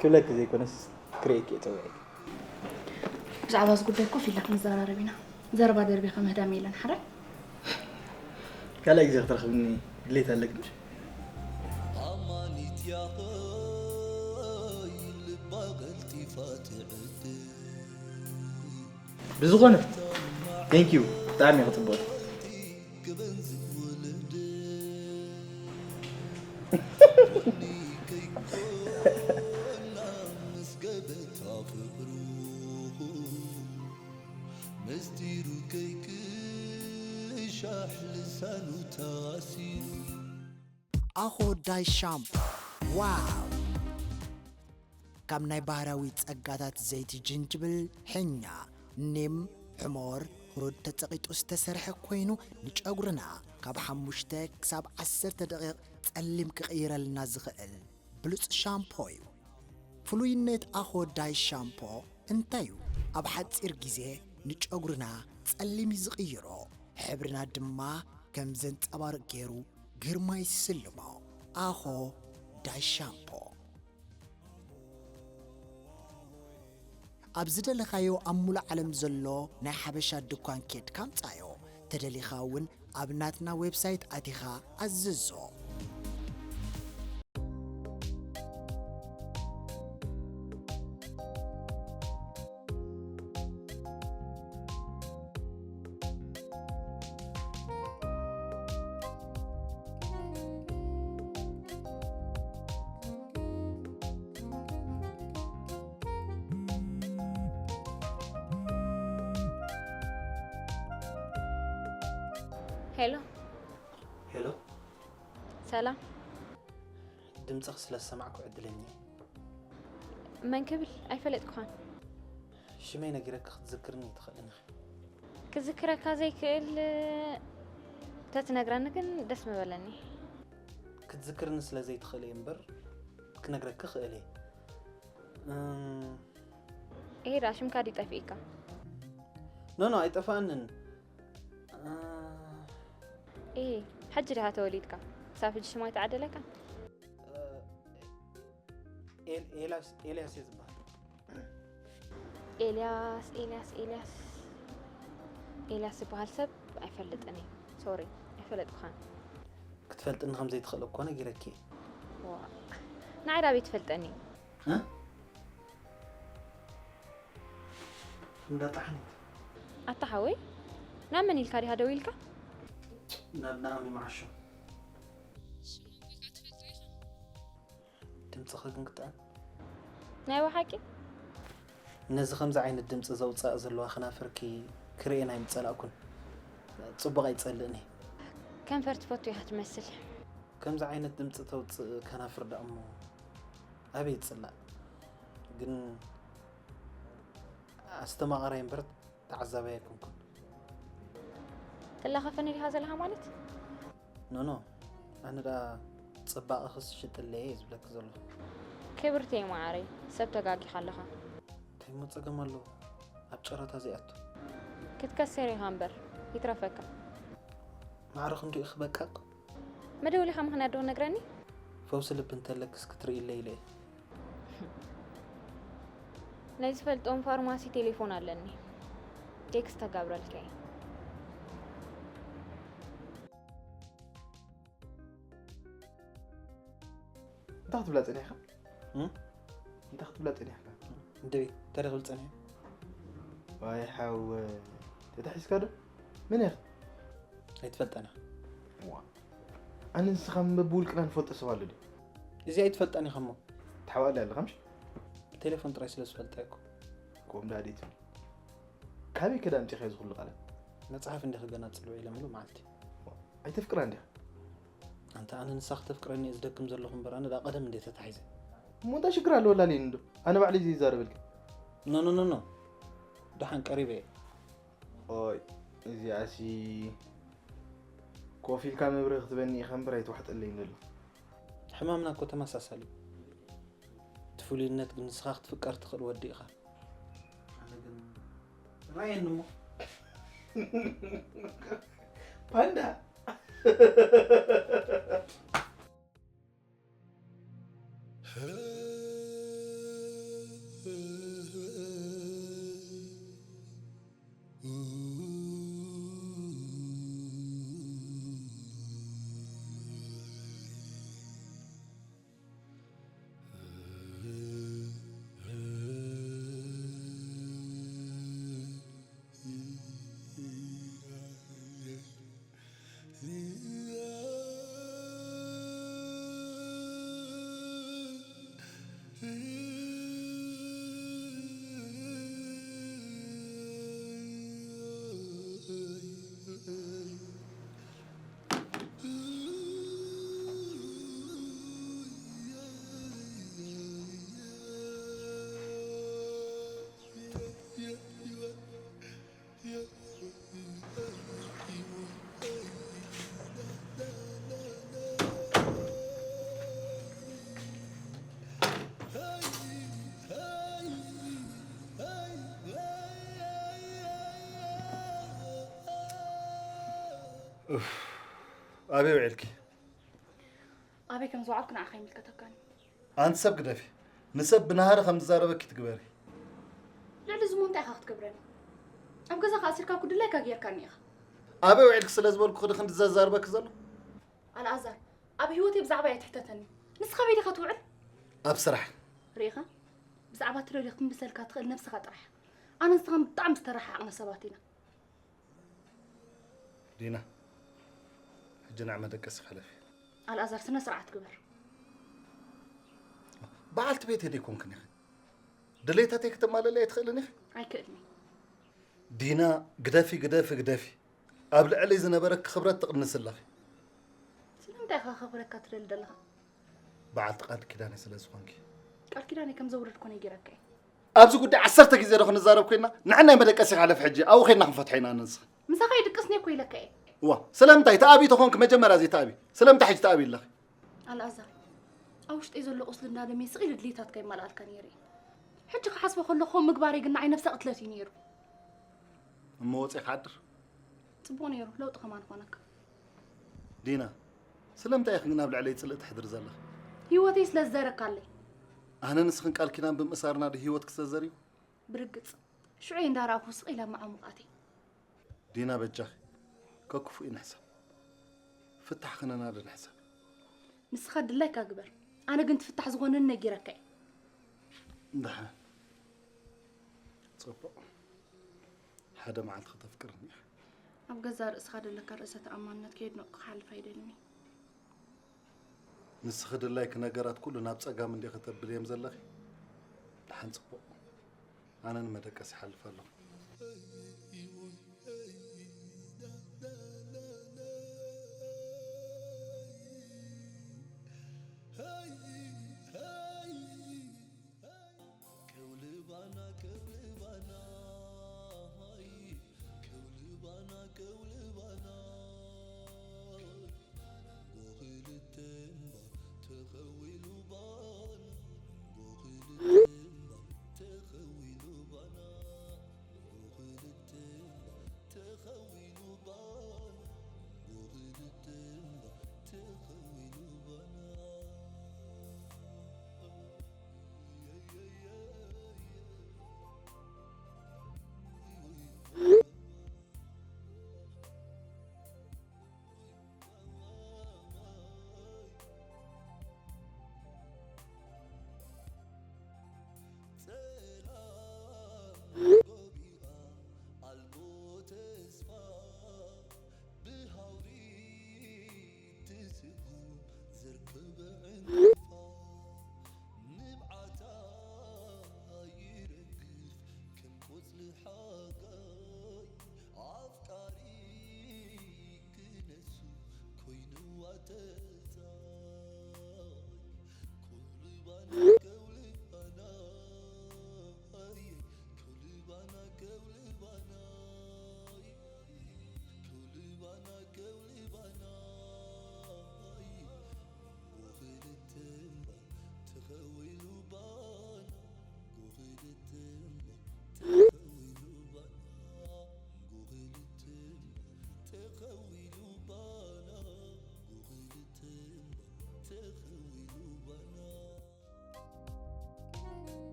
ክብለኪ ዘይኮነስ ክርእየኪ እየ ጸዊዐኪ። ብዛዕባ እዚ ጉዳይ ኮፍ ኢልና ክንዘራረብ ኢና። ዘረባ ደርቢኻ ምህዳም የለን ሓራይ። ካልኣይ ግዜ ክትረኽብኒ ድሌት ኣለኪ ምሽ? ኣማኒት ያኸይ ልባ ቀልጢፋ ትዕድል። ብዝኾነ፣ thank you፣ ብጣዕሚ እየ ክጽብቕ። ምስጢሩ ከይቅሻሕ ልሳኑ ተኣሲሩ። ኣኾዳይ ሻምፖ፣ ዋው! ካብ ናይ ባህራዊ ጸጋታት ዘይቲ ጅንጅብል፣ ሕኛ፣ ኒም፣ ሕሞር፣ ሁሩድ ተጸቒጡ ዝተሰርሐ ኮይኑ፣ ንጨጉርና ካብ ሓሙሽተ ክሳብ ዓሰርተ ደቂቕ ጸሊም ክቕይረልና ዝኽእል ብሉጽ ሻምፖ እዩ። ፍሉይነት ኣኾ ዳይ ሻምፖ እንታይ እዩ? ኣብ ሓጺር ግዜ ንጨጉርና ጸሊም እዩ ዝቕይሮ፣ ሕብርና ድማ ከም ዘንጸባርቕ ገይሩ ግርማ ይስልሞ። ኣኾ ዳይ ሻምፖ። ኣብ ዝደለኻዮ ኣብ ሙሉእ ዓለም ዘሎ ናይ ሓበሻ ድኳን ኬድካ ኣምጻዮ። ተደሊኻ እውን ኣብ ናትና ዌብሳይት ኣቲኻ ኣዝዞ። ሄሎ። ሄሎ። ሰላም። ድምፅኽ ስለ ዝሰማዕኩ ዕድለኛ እየ። መን ክብል ኣይፈለጥኩኻን። ሽመይ ነጊረኪ ክትዝክርኒ ኣይትኽእልን ኢኺ። ክዝክረካ ዘይክእል ተትነግረኒ ግን ደስ ምበለኒ። ክትዝክርኒ ስለ ዘይትኽእል እየ እምበር ክነግረኪ ክእል እየ። እም፣ ይሄ ዳ ሽምካ ድዩ ጠፊእካ? ኖ፣ ኖ፣ ኣይጠፋእንን። እ፣ ይሄ ሕጂ ድኻ ተወሊድካ? ክሳብ ሕጂ ሽም ኣይተዓደለካ? እ፣ ኤል-፣ ኤልያስ፣ ኤልያስ እየ ዝበሃል። ኤልያስ፣ ኤልያስ፣ ኤልያስ፣ ኤልያስ ዝበሃል ሰብ ኣይፈልጥን እየ። ሶሪ፣ ኣይፈለጥኩኻን። ክትፈልጥኒ ከም ዘይትኽእል እኮ ነጊረኪ እየ። ዋ፣ ንዓይ ዳበይ ትፈልጠኒ? እ? እንዳ ጣሕኒት። ኣታ ሓወይ፣ ናብ መን ኢልካ ዲኻ ደዊልካ? ናብ ናኦሚ መዓሾ። ድምፅኺ ግን ክጥዕም። ናይ ብሓቂ? ነዚ ከምዚ ዓይነት ድምፂ ዘውፅኣ ዘለዋ ከናፍርኪ ክርእየን ኣይምፀላእኩን። ፅቡቕ ኣይፀልእን እየ። ከንፈር ትፈቱ ኢኻ ትመስል። ከምዚ ዓይነት ድምፂ ተውፅእ ከናፍር ደኣ እሞ ኣበይ ይፅላእ? ግን ኣስተማቓራይ እምበር ተዓዛባይ ኣይኮንኩን። ትላኸፈኒ ዲኻ ዘለኻ ማለት? ኖ፣ ኖ፣ ኣነ ደኣ ጽባቐኽስ ሽጥለየ እየ ዝብለኪ ዘለኹ። ክብርቲ እየ መዓረይ፣ ሰብ ተጋጊኻ ኣለኻ። እንታይ እሞ ጸገም ኣለዎ ኣብ ጨረታ ዘይኣቱ? ክትከስር ኢኻ እምበር፣ ይትረፈካ። ማዕረ ክንድኡ ኢኺ በቃቕ? መደወሊኻ ምኽንያት ዶ ነግረኒ? ፈውሲ ልቢ እንተለክስ ክትርእይለይ ኢለ እየ። ናይ ዝፈልጦም ፋርማሲ ቴሌፎን ኣለኒ። ቴክስት ተጋብረልካ እየ። እንታይ ክትብላ ጸኒሕካ? እም? እንታይ ክትብላ ጸኒሕካ? ደቢ፣ እንታይ ደኣ ክብል ጸኒሐ? ዋይ ሓወይ፣ ተታሒዝካ ዶ? መን ኢኻ? ኣይትፈልጠን ኢኻ። ዋ፣ ኣነ ንስኻ በብውልቅና ንፈልጦ ሰብ ኣሎ ድዩ? እዚ ኣይትፈልጠን ኢኻ እሞ። ትሓባእ ኣለኻ ምሽ? ብቴሌፎን ጥራይ ስለ ዝፈልጣ እኮ። ከምኡ ደኣ ድዩ ትብል? ካበይ ከ ደኣ ኣምጺእካዮ እዚ ኩሉ ቃላት? መጽሓፍ እንዲኺ ገና ጽልው ኢለ ምሉእ መዓልቲ። ኣይተፍቅራ እንዲኻ? ኣንታ ኣነ ንሳ ክተፍቅረኒ እየ ዝደክም ዘለኹ እምበር ኣነ ደኣ ቀደም እንድየ ተታሒዘ። እሞ እንታይ ሽግር ኣለዎ ላልየኒ ዶ? ኣነ ባዕለይ ዘይዛረበልኪ። ኖ ኖ ኖ ኖ። ደሓን ቀሪበ እየ። ኦይ እዚኣሲ ኮፍ ኢልካ መብርሂ ክትበኒ ኢኻ እምበር ኣይትዋሕጠለይን ዘሎ። ሕማምና እኮ ተመሳሳሊ እዩ። እቲ ፍሉይነት ግን ንስኻ ክትፍቀር ትኽእል ወዲ ኢኻ። ኣነ ግን ራየኒ እሞ። ፓንዳ። ኣበይ ውዒልኪ? ኣበይ ከም ዝወዓልኩ ንዓኻ ኣይምልከተካን እዩ። ኣንቲ ሰብ ግደፊ። ንሰብ ብናህሪ ከም ዝዛረበኪ ትግበሪ። ልዕሊ እዚ እሞ እንታይ ኢኻ ክትገብረኒ? ኣብ ገዛኻ ኣሲርካ ኩድላይካ ጌርካኒ ኢኻ። ኣበይ ውዒልኪ ስለ ዝበልኩ ኽዲ ክንዲ ዘዛርበኪ ዘሎ? ኣልኣዛር፣ ኣብ ህይወተይ ብዛዕባ ኣይትሕተተኒ። ንስኻ ኣበይ ዲኻ ትውዕል? ኣብ ስራሕ። ርኢኻ? ብዛዕባ ትደልዮ ክትምልሰልካ ትኽእል ነብስኻ ጥራሕ። ኣነ ንስኻን ብጣዕሚ ዝተረሓሓቕና ሰባት ኢና። ዲና፣ ሕጂ ናብ መደቀሲ ሕለፊ። ኣልኣዛር፣ ስነ ስርዓት ግበር። በዓልቲ ቤተይ ደይኮንክን ኢኺ። ድሌታተይ ክተማልእለይ ኣይትኽእልን ኢኺ። ኣይክእልን እየ። ዲና፣ ግደፊ፣ ግደፊ፣ ግደፊ። ኣብ ልዕለይ ዝነበረኪ ክብረት ትቕንሲ ኣለኺ። ስለምንታይ ኢኻ ከኽብረካ ትደሊ ዘለኻ? በዓልቲ ቃል ኪዳነይ ስለ ዝኾንኪ። ቃል ኪዳነይ ከም ዘውረድኩ ነጊረካ እየ። ኣብዚ ጉዳይ ዓሰርተ ግዜ ዶ ክንዛረብ ኮይና? ንዕናይ መደቀሲ ሓለፍ ሕጂ ኣብኡ ኸይድና ክንፈትሖ ኢና ኣነ ንስኺ። ምሳኻ ይድቅስኒ እኮ ኢለካ እየ። ዋ፣ ስለምንታይ ተኣቢ ተኾንኪ መጀመርያ ዘይተኣቢ? ስለምንታይ ሕጂ ተኣቢ ኣለኺ? ኣልኣዛር፣ ኣብ ውሽጠይ ዘሎ ቁስሊ እንዳደመየ ስቕ ኢሉ ድሌታትካ ይማልኣልካ ነይረ እየ። ሕጂ ክሓስቦ ከለኹ ከምኡ ምግባረይ ግን ንዓይ ነብሰ ቅትለት እዩ ነይሩ። እሞ ወፂእ ክሓድር? ጽቡቕ ነይሩ፣ ለውጢ ከማን ኾነካ። ዲና፣ ስለምንታይ ኢኺ ግን ኣብ ልዕለይ ጽልኢ ተሕድሪ ዘለኺ? ህይወተይ ስለ ዝዘረካለይ። ኣነ ንስኽን ቃል ኪዳን ብምእሳርና ዶ ህይወትኪ ዝተዘርዩ? ብርግጽ፣ ሽዑ እየ እንዳረኣኹ ስቕ ኢለ መዓሙቓተይ። ዲና በጃኺ፣ ከክፉእ ንሕሰብ። ፍታሕ ኸነና ዶ ንሕሰብ? ንስኻ ድላይካ ግበር። ኣነ ግን ትፍታሕ ዝኾነኒ ነጊረካ እየ። ደሓን። ጽቡቕ። ሓደ መዓልቲ ከተፍቅርኒ ኢኻ። ኣብ ገዛእ ርእስኻ ዘለካ ርእሰ ተኣማንነት ከየድነቕኩ ክሓልፍ ኣይደልን እየ። ንስኺ ድላይኪ ነገራት ኩሉ ናብ ጸጋም እንዲኺ ተብልዮም ዘለኺ። ደሓን ጽቡቕ። ኣነ ንመደቀሲ ይሓልፍ ኣለኹ። ከውልባና ከውልባና ከውልባና ከውልባና ጎኽልተ እምባ ተኸዊሉ ባና ጎኽልተ እምባ ተኸዊሉ ባና ጎኽልተ እምባ ተኸዊሉ ባና ጎኽልተ እምባ ተኸዊሉ ባና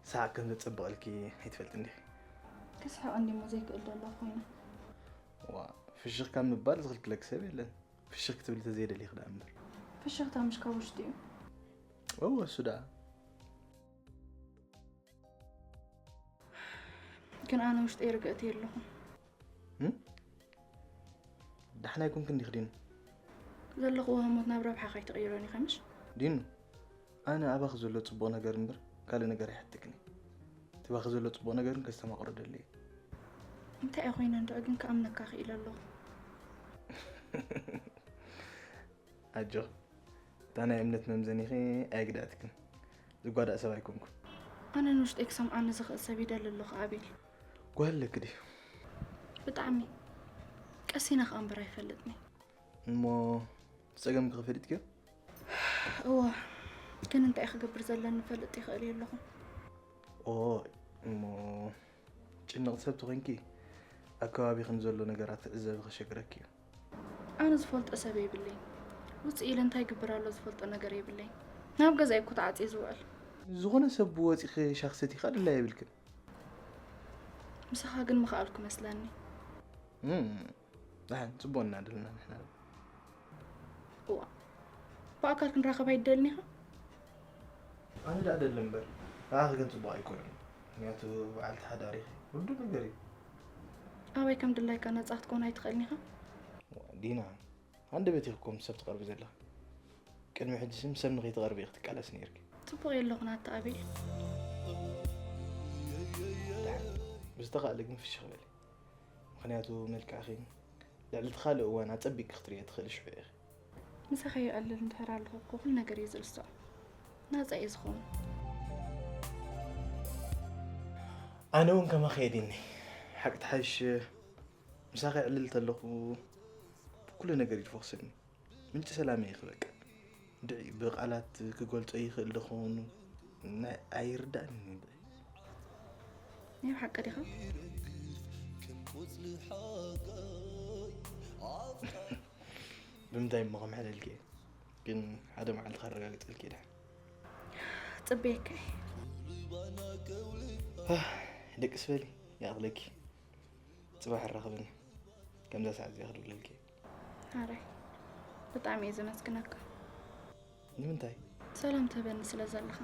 ሰሓቕ ከም ዘጸብቐልኪ ኣይትፈልጥን ዲኺ? ክስሕቕ እንዲሞ ዘይክእል ዘሎ ኮይነ። ዋ፣ ፍሽኽ ካብ ምባል ዝኽልክለኪ ሰብ የለን። ፍሽኽ ክትብሊ ተዘይደሊኺ ደኣ እምበር። ፍሽኽታ ምሽ ካብ ውሽጢ እዩ። እወ፣ እሱ ደኣ። ግን ኣነ ውሽጠይ ርግእቲ የለኹን። ዳሕና ኣይኮንክን ዲኺ ዲኑ? ዘለኽዎ ህሞት ናብ ረብሓ ከይትቕይሮን ኢኻ ምሽ? ዲኑ፣ ኣነ ኣባኺ ዘሎ ጽቡቕ ነገር እምበር ካልእ ነገር ኣይሓትክን እየ። እቲ ባኺ ዘሎ ጽቡቕ ነገር ግን ከስተማቕሮ እደሊ እየ። እንታይ እየ ኮይነ እንድዒ ግን ክኣምነካ ክኢለ ኣለኹ። ኣጆኺ፣ እታ ናይ እምነት መምዘኒኺ ኣየግድኣትክን። ዝጓዳእ ሰብ ኣይኮንኩን። ኣነ ንውሽጠይ ክሰምዓኒ ዝኽእል ሰብ ይደሊ ኣለኹ ኣቤል። ጓል ኣለኪ ድዩ? ብጣዕሚ። ቀሲነ ከኣ እምበር ኣይፈልጥን እየ። እሞ ጸገምኪ ከ ፈሊጥክዮ? እወ፣ ግን እንታይ ክገብር ዘለኒ ፈልጥ ይኽእል እየ ኣለኹ። ኦ፣ እሞ ጭንቕቲ ሰብ ተኾይንኪ፣ ኣብ ከባቢኽን ዘሎ ነገራት ትዕዘቢ ከሸግረኪ እዩ። ኣነ ዝፈልጦ ሰብ የብለይን። ውፅእ ኢለ እንታይ ይግብር ኣሎ ዝፈልጦ ነገር የብለይን። ናብ ገዛይ እኮ ተዓፅየ ዝውዕል። ዝኾነ ሰብ ወፂኺ ሻሂ ሰቲኻ ድላ የብልክን። ምሳኻ ግን ምኽኣልኩ መስለኒ። እም፣ ደሓን ፅቡቅ ኢና ደለና ንሕና። እዋ፣ ብኣካል ክንራኸብ ኣይደልን ኢኻ? ኣነ ደኣ ደለ እምበር፣ ንዓኺ ግን ፅቡቅ ኣይኮነን። ምክንያቱ በዓልቲ ሓዳር ኢኺ፣ ውዱእ ነገር እዩ። ኣበይ ከም ድላይካ ነፃ ክትኮን ኣይትኽእልን ኢኻ? ዲና፣ ሃንደበት ኢኺ እኮ ምስ ሰብ ትቐርቢ ዘለኺ። ቅድሚ ሕጂ ምስ ሰብ ንኸይትቐርቢ ኢኺ ትቃለሲ ነይርኪ። ፅቡቕ የለኹን ኣታ ኣቤል። ብዝተኻእለ ግን ፍሽኽ በሊ። ምኽንያቱ መልክዕኺ ልዕሊ እቲ ካልእ እዋን ኣጸቢቕኪ ክትርእዮ ትኽእሊ ሽዑ ኢኺ። ምሳኻ ይዕልል እንድሕር ኣለኹ እኮ ኩሉ ነገር እየ ዝርስዖ። ናጻ እየ ዝኸውን። ኣነ እውን ከማኺ እየ ዲኒ። ሓቂ ትሓይሽ ምሳኺ ይዕልል ተለኹ ኩሉ ነገር እዩ ዝፎኽሰኒ። ምንጪ ሰላመይ ኢኺ በቃ። ድዒ ብቓላት ክገልጾ ይኽእል ዶ ክኸውን? ናይ ኣይርዳእን እዩ ድዒ። ናይ ብሓቂ ዲኻ? ብምንታይ እሞ ከምሕለልኪ እየ? ግን ሓደ መዓልቲ ከረጋግጸልኪ እየ ድሓን። ጽበየካ እየ። ደቅስ በሊ ይኣኽለኪ። ጽባሕ ንራኸበኒ። ከምዛ ሰዓት እዚኣ ክድውለልኪ እየ። ሓራይ ብጣዕሚ እየ ዘመስግነካ። ንምንታይ? ሰላም ትህበኒ ስለ ዘለኻ።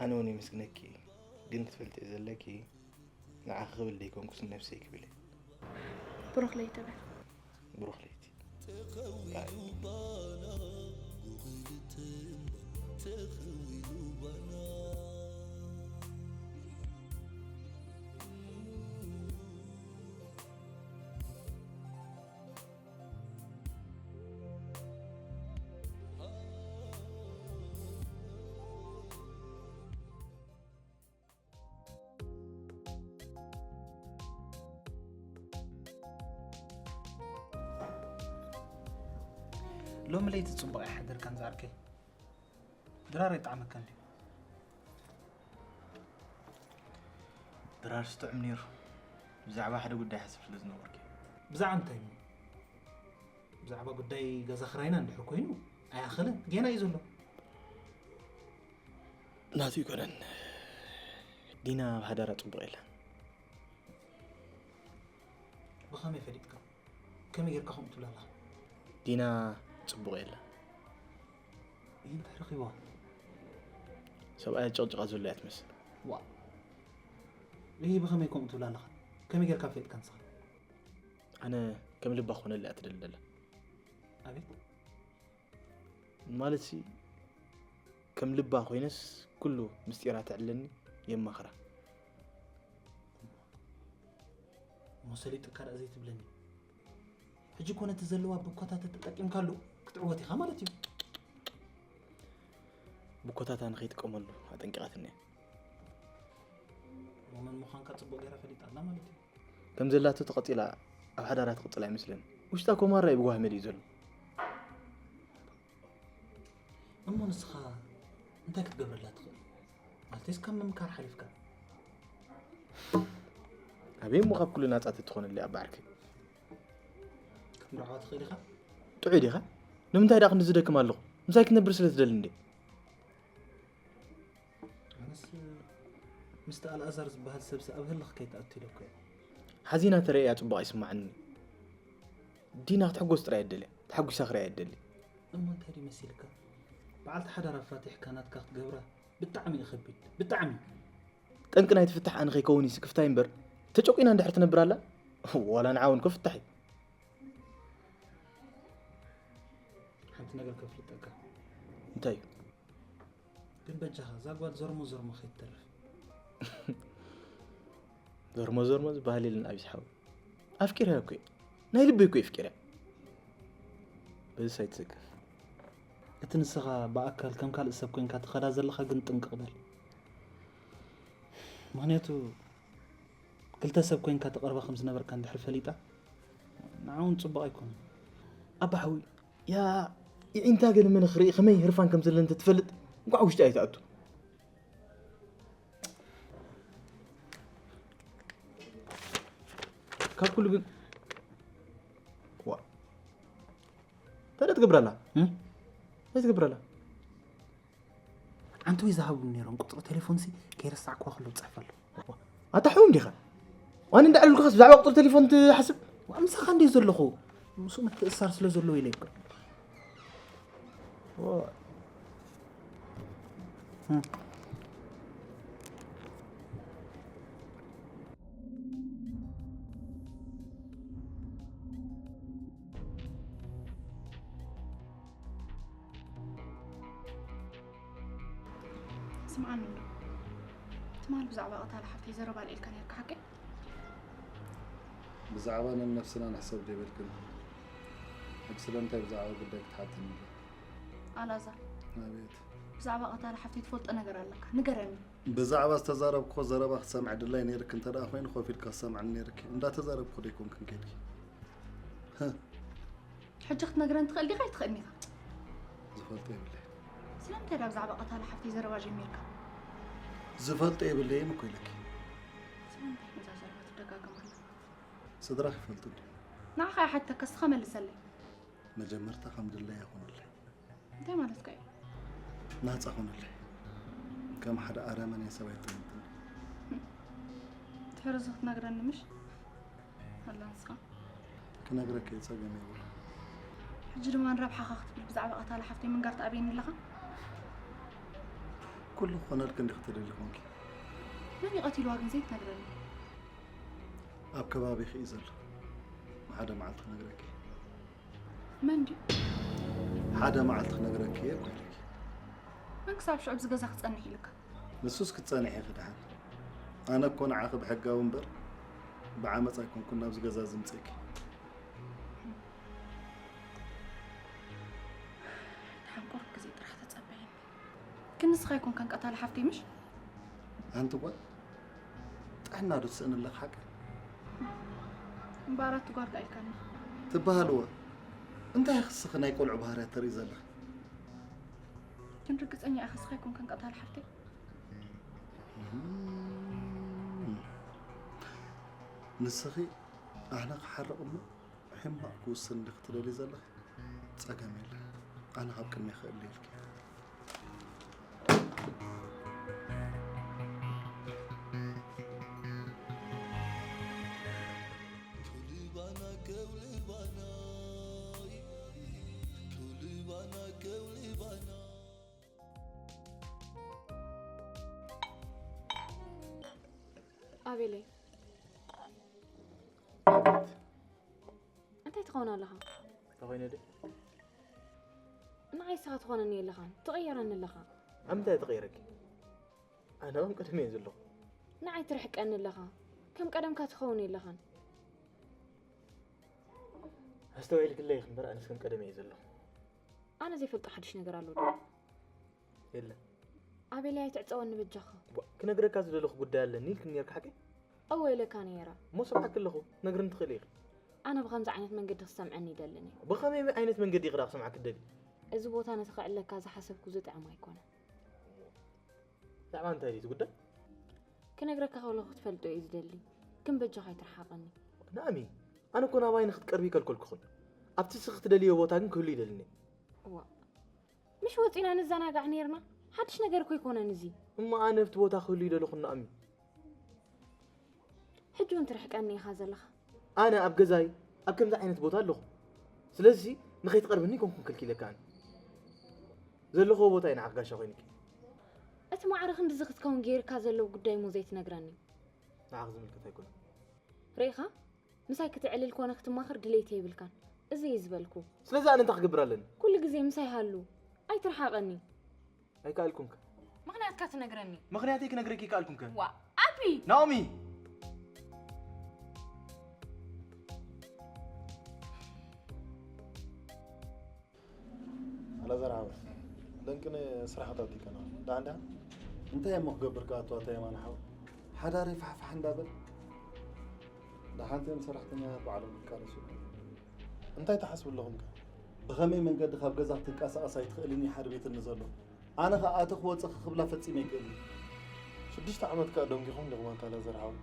ኣነ እውን የመስግነኪ፣ ግን ክትፈልጥዮ ዘለኪ ንዓኺ ክብል ዘይኮንኩስ ንነብሰይ ክብል እየ። ብሩኽ ለይቲ በል። ብሩኽ ለይቲ። ሎሚ ለይቲ ጽቡቕ ኣይሓደርካን ዝዓርከይ። ድራር ይጥዓመካ እንድዩ። ድራር ስጥዕም ነይሩ። ብዛዕባ ሓደ ጉዳይ ሓስብ ስለ ዝነበርኩ። ብዛዕባ እንታይ እሞ? ብዛዕባ ጉዳይ ገዛ ክራይና እንድሕር ኮይኑ ኣይኣኸለን፣ ጌና እዩ ዘሎ። ናቱ ይኮነን። ዲና ኣብ ሓዳራ ጽቡቕ የላን። ብኸመይ ፈሊጥካ? ከመይ ጌርካ ከምኡ ትብል ኣለኻ? ዲና ጽቡቕ የላን። እንታይ ረኺብዋ? ሰብኣያ ጨቕጭቓ ዘሎ እያ ትመስል። ዋ ይህ ብኸመይ ከምኡ ትብል ኣለኻ? ከመይ ጌርካ ፈሊጥካ ንስኻ? ኣነ ከም ልባ ክኾነላ እያ ትደሊ ዘላ። ኣቤት ማለትሲ ከም ልባ ኮይነስ ኩሉ ምስጢራ ተዕልለኒ የማኽራ። እሞ ሰሊጥካ ደኣ ዘይትብለኒ። ሕጂ እኮ ነቲ ዘለዋ ብኮታተ ተጠቂምካሉ ክትዕወት ኢኻ ማለት እዩ። ብኮታታ ንኸይጥቀመሉ ኣጠንቂቓትኒ እያ። እሞ መን ምዃንካ ጽቡቕ ገይራ ፈሊጣ ኣላ ማለት እዩ። ከም ዘላቶ ተቐጺላ ኣብ ሓዳራ ትቕጽል ኣይመስለኒ። ውሽጣ ኮማራ እዩ ብጓህ መሊኡ ዘሎ። እሞ ንስኻ እንታይ ክትገብረላ ትኽእል? ማለተይስ ካብ ምምካር ሓሊፍካ? ኣበይ እሞ ካብ ኩሉ ናጻ ተትኾነለይ ኣባ ዓርከይ። ክትምርዓዋ ትኽእል ኢኻ? ጥዑይ ዲኻ? ንምንታይ ደኣ ክንዲ ዝደክም ኣለኹ? ምሳይ ክትነብር ስለ ትደሊ እንዴ? ኣነስ ምስቲ ኣልኣዛር ዝበሃል ሰብሲ ኣብ ህልኽ ከይትኣቱ ኢለ እኮ እየ። ሓዚና ተረእያ ጽቡቕ ኣይስማዓንን እዩ። ዲና ክትሕጎስ ጥራይ እያ ትደልያ። ተሓጒሳ ክረኣያ እያ ትደሊ። እሞ እንታይ ድዩ መሲልካ? በዓልቲ ሓዳር ኣፋቲሕካ ናትካ ክትገብራ ብጣዕሚ እዩ ከቢድ። ብጣዕሚ። ጠንቂ ናይቲ ፍታሕ ኣነ ከይከውን እዩ ስክፍታይ እምበር ተጨቂና እንድሕር ትነብር ኣላ ዋላ ንዓ እውን እኮ ፍታሕ እዩ። ሓንቲ ነገር ከፍልጠካ። እንታይ እዩ? ግን በጃኻ እዛ ጓል ዘርሞ ዘርሞ ከይትተርፍ። ዘርሞ ዘርሞ ዝበሃል የለን ኣብይ ዝሓወይ። ኣፍቂረያ እኮ እየ። ናይ ልበይ እኮ እየ ኣፍቂረያ። በዚስ ኣይትሰከፍ። እቲ ንስኻ ብኣካል ከም ካልእ ሰብ ኮይንካ ትኸዳ ዘለኻ ግን ጥንቅቕ በል። ምኽንያቱ ክልተ ሰብ ኮይንካ ትቐርባ ከም ዝነበርካ እንድሕር ፈሊጣ ንዓ እውን ጽቡቕ ኣይኮነን። ኣባ ሓወይ ያ የዒንታ ገለ መለ ክርኢ ከመይ ህርፋን ከም ዘለን እንተትፈልጥ እንቋዕ ውሽጢ ኣይትኣቱ። ካብ ኩሉ ግን ዋ እንታይ ትገብር ኣላ እንታይ ትገብር ኣላ ኣንተ ወይ ዝሃብሉ ነይሮም ቁፅሪ ቴሌፎን ሲ ከይረሳዕኩዋ ከሎ ዝፅሕፍ ኣሎ ኣታ ሕሙም ዲኻ ዋን እንዳዕልልኩኻስ ብዛዕባ ቁፅሪ ቴሌፎን ትሓስብ ምሳኻ እንደ ዘለኹ ምስኡ ምትእሳር ስለ ዘለዎ ኢለ ይኮ ስምዓኒ እንዶ ትማል ብዛዕባ ቀታሊ ሓፍተይ ዘረባ ኣልዒልካ ነርካ ሓቀይ? ብዛዕባ ነንነፍስና ንሕሰብ ዶ ይበልክን? ሕጂ ስለምንታይ ብዛዕባ ጉዳይ ክትሓተኒ ኢኻ? ኣላዛር፣ ኣቤት። ብዛዕባ ቀታሊ ሓፍተይ ትፈልጦ ነገር ኣለካ ንገረኒ። ብዛዕባ ዝተዛረብክዎ ዘረባ ክትሰምዒ ድላይ ነይርኪ እንተ ደኣ ኮይኑ ኮፍ ኢልካ ክትሰምዕኒ ነይርኪ። እንዳተዛረብኩ ዶ ኣይኮንክን ከይድኪ? ሕጂ ክትነግረኒ ትኽእል ዲኻ ኣይትኽእልን ኢኻ? ዝፈልጦ የብለይ። ስለምንታይ ዳ ብዛዕባ ቀታሊ ሓፍተይ ዘረባ ጀሚርካ? ዝፈልጦ የብለይን እኮ ኢለኪ። ስለምንታይ ነዛ ዘረባ ትደጋግማ ኣለኻ? ስድራኺ ይፈልጡ ድዮም? ንዓኻ ይሓተካ እስኻ መልሰለይ። መጀመርታ ከም ድለያ ኩንለይ። እንታይ ማለትካ እዩ? ናጻ ኩንለይ። ከም ሓደ ኣረመኔ ሰብ ኣይትጠምጥኒ። ድሕሪ እዚ ክትነግረኒ ምሽ? ኣላ ንስኻ? ክነግረኪ እየ ጸገም የብሉን። ሕጂ ድማ ንረብሓኻ ክትብል ብዛዕባ ቀታሊ ሓፍተይ ምንጋር ትኣብየኒ ኣለኻ? ኩሉ ክኾነልኪ እንዲኺ ትደልዪ ኮንኪ። መን እዩ ቀቲልዋ ግን ዘይትነግረኒ? ኣብ ከባቢኺ እዩ ዘሎ። ሓደ መዓልቲ ክነግረኪ እየ። መን ድዩ? ሓደ መዓልቲ ክነግረኪ እየ እኮ ኢለኪ። መን ክሳብ ሽዑ ኣብዚ ገዛ ክጸንሕ ኢልካ? ንሱስ ክትጸንሒ ኢኺ ደሓን። ኣነ እኮ ንዓኺ ብሕጋዊ እምበር ብዓመጽ ኣይኮንኩን ናብዚ ገዛ ዘምጽእኪ። ደሓን ቁሩብ ግዜ ጥራሕ ተጸበየኒ። ግን ንስኻ ኣይኮንካን ቀታሊ ሓፍተይ ምሽ? ኣንቲ ጓል ጥዕና ዶ ትስእኒ ኣለኺ ሓቂ? እምበኣር ኣቲ ጓል ከኣ ኢልካኒ። ትበሃልዎ እንታይ ክስኺ ናይ ቆልዑ ባህርያት ተርኢ ዘለኺ? ግን ርግጸኛ ኢኻ ንስኻ ኣይኮንካን ቀታሊ ሓፍተይ? ንስኺ ኣነ ክሓርቕ እሞ ሕማቕ ክውስን እንዲኺ ትደልዪ ዘለኺ? ጸገም የለን። ኣነ ካብ ቅድሜ ክእሊ ኢልኪ። ኣቤለይ እንታይ ትኸውን ኣለኻ? ተኾይነ ደ ንዓይ ስኻ ትኾነኒ የለኻን ትቕየረኒ ኣለኻ። ኣብ ምንታይ ተቐይረኪ? ኣነ ከም ቀደም እየ ዘለኹ። ንዓይ ትርሕቀኒ ኣለኻ። ከም ቀደምካ ትኸውን የለኻን። ኣስተውዒልክለይ ኢኺ እምበር ኣነስ ከም ቀደም እየ ዘለኹ። ኣነ ዘይፈልጦ ሓድሽ ነገር ኣሎ ዶ? የለን። ኣቤለይ ኣይትዕጸወኒ በጃኻ። ቧ፣ ክነግረካ ዝደለኹ ጉዳይ ኣለኒ ኢልክኒ ነርካ ሓቀይ? እወ ኢለካ ነይረ። እሞ ሰምዓኪ ኣለኹ፣ ነግርኒ ትኽእሊ ኢኺ። ኣነ ብኸምዚ ዓይነት መንገዲ ክሰምዐኒ ይደልን እየ። ብኸመይ ዓይነት መንገዲ ኢኺ ደኣ ክሰምዓኪ ትደልዪ? እዚ ቦታ ነቲ ከዕለካ ዝሓሰብኩ ዝጥዕም ኣይኮነን። ብዛዕባ እንታይ ድዩ እቲ ጉዳይ? ክነግረካ ከለኹ ክትፈልጦ እየ ዝደሊ፣ ግን በጃኻ ኣይትርሓቐኒ። ናእሚ፣ ኣነ እኮ ናባይ ንክትቀርቢ ኣይከልከልኩኽን። ኣብቲ ንስኺ ትደልዮ ቦታ ግን ክህሉ ይደልን እየ። እዋ፣ ምሽ ወጺና ንዘናጋዕ ነይርና? ሓድሽ ነገር እኮ ኣይኮነን እዚ። እሞ ኣነ ኣብቲ ቦታ ክህሉ ይደለኹ ናእሚ። ሕጂ እውን ትርሕቀኒ ኢኻ ዘለኻ። ኣነ ኣብ ገዛይ ኣብ ከምዚ ዓይነት ቦታ ኣለኹ። ስለዚ ንኸይትቐርብኒ ኣይኮንኩን ከልኪለካ ኣነ። ዘለኽዎ ቦታ እዩ ንዓኺ ጋሻ ኮይኑኪ። እቲ ማዕረ ክንድዚ ክትከውን ገይርካ ዘሎ ጉዳይ እሞ ዘይትነግረኒ። ንዓኺ ዝምልከት ኣይኮነን። ርኢኻ? ምሳይ ክትዕልል ኮነ ክትማኸር ድሌት የብልካን። እዚ እዩ ዝበልኩ። ስለዚ ኣነ እንታይ ክገብር ኣለኒ? ኩሉ ግዜ ምሳይ ሃሉ። ኣይትርሓቐኒ። ኣይከኣልኩንከ። ምኽንያትካ ትነግረኒ። ምኽንያተይ ክነግረኪ ኣይከኣልኩንከ። ዋእ ኣቢ! ናኦሚ! ኣላዛር ሓወይ፣ ደንቅነ ስራሕ ኣታቲካ ኢና። ደሓን ዲኻ? እንታይ እሞ ክገብር ከኣ ኣቶ ኣታ የማነ ሓወይ? ሓዳረይ ፋሕፋሕ እንዳበል። ደሓን እቶም ሰራሕተኛታት ባዕሎም ክቃለሱ። እንታይ ትሓስቡ ኣለኹም ከ? ብኸመይ መንገዲ ካብ ገዛ ክትንቀሳቐስ ኣይትኽእልን እዩ ሓርቢትኒ ዘሎ። ኣነ ኸኣ ኣተ ክወጽእ ክብላ ፈጺመ ኣይክእልን። ሽዱሽተ ዓመት ከኣ ደንጊኹም ዲኹም ኣታ ኣላዛር ሓወይ?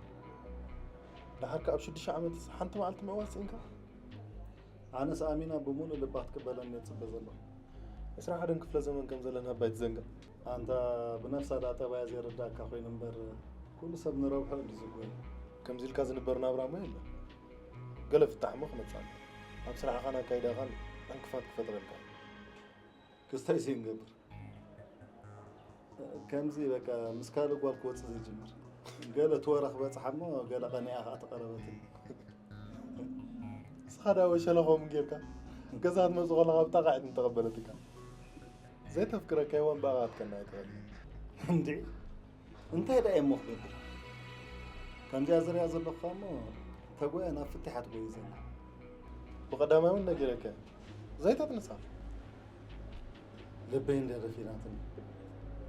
ደሓር ከኣ ኣብ ሽዱሽተ ዓመት ሓንቲ መዓልቲ ምእዋይ ስኢንካ? ኣነስ ኣሚና ብምሉእ ልባ ክትቅበለኒ እየ ዝጽበ ዘለኹ። ዕስራን ሓደን ክፍለ ዘመን ከም ዘለና እባ ኣይትዘንግዕ። ኣንታ ብነብሳ ደኣ ጠባያ ዘይርዳእካ ኮይኑ እምበር፣ ኩሉ ሰብ ንረብሑ እዩ ዝጎይ። ከምዚ ኢልካ ዝንበር ናብራ እሞ የለን። ገለ ፍታሕ እሞ ክመጽእ ኣሎ። ኣብ ስራሕኻን ኣካይዳኻን ዕንቅፋት ክፈጥረልካ። ክስታይ ዘይንገብር። ከምዚ በቃ ምስ ካልእ ጓል ክወጽእ ዘይጅምር። ገለ እቲ ወረ ክበጽሓ እሞ ገለ ቀኒኣ ከኣ ተቐረበትኒ። ንስኻ ደኣ ወሸለ ከምኡ ጌርካ ገዛ ክትመጽእ ከለኻ ብጣቓዒት ምተቐበለትካ። ዘይተፍቅረካ ሄዋን ብኣኻ ክትቀንእ ኣይትኽእልን። እንድዒ እንታይ ደኣ እየ እሞ ክገብር? ከምዚኣ ዝሪኣ ዘለኹ እሞ ተጓየ ናብ ፍትሕ እያ ትጎይ ዘላ። ብቐዳማይ እውን ነጊረካ እየ። ዘይተጥንሳ። ልበይ እንድያ ደፊናትኒ።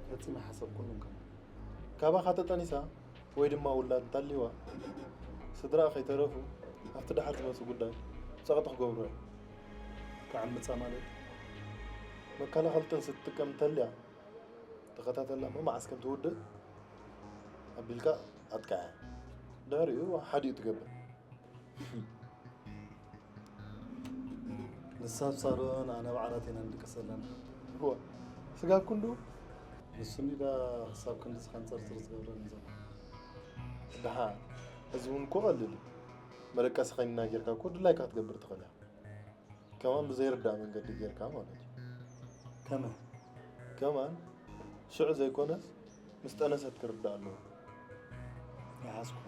ፈጺመ ሓሰብኩሉን ከምኡ። ካባኻ ተጠኒሳ ወይ ድማ ውላድ እንተልይዋ፣ ስድራኣ ከይተረፉ ኣብቲ ደሓር ዝመጽእ ጉዳይ ጸቕጢ ክገብሩ እዮም። ክዕምጻ ማለት? መከላኸሊ ጥንሲ ትጥቀም እንተልያ፣ ተኸታተላ እሞ መዓስ ከም ትውድእ ኣቢልካ ኣጥቅዓያ። ድሕሪኡ ሓዲኡ ትገብር። ንሳ ኣብ ሳሎን፣ ኣነ ኣብ ዓራት ኢና ንድቅስ ዘለና። እዋ፣ ስጋብ ክንዱ? ንሱ እንዲዳ ክሳብ ክንድዚ ከንጸርጽር ዝገብረኒ ዘሎ። ደሓን፣ እዚ እውን እኮ ቀሊል እዩ። መደቀሲ ከይንና ጌርካ እኮ ድላይካ ክትገብር ትኽእል ኢኻ። ከማን ብዘይርዳእ መንገዲ ጌርካ ማለት እዩ። ከመይ? ከማን ሽዑ ዘይኮነስ ምስ ጠነሰት ክርዳእ ኣለዎ። ይሓዝኩ።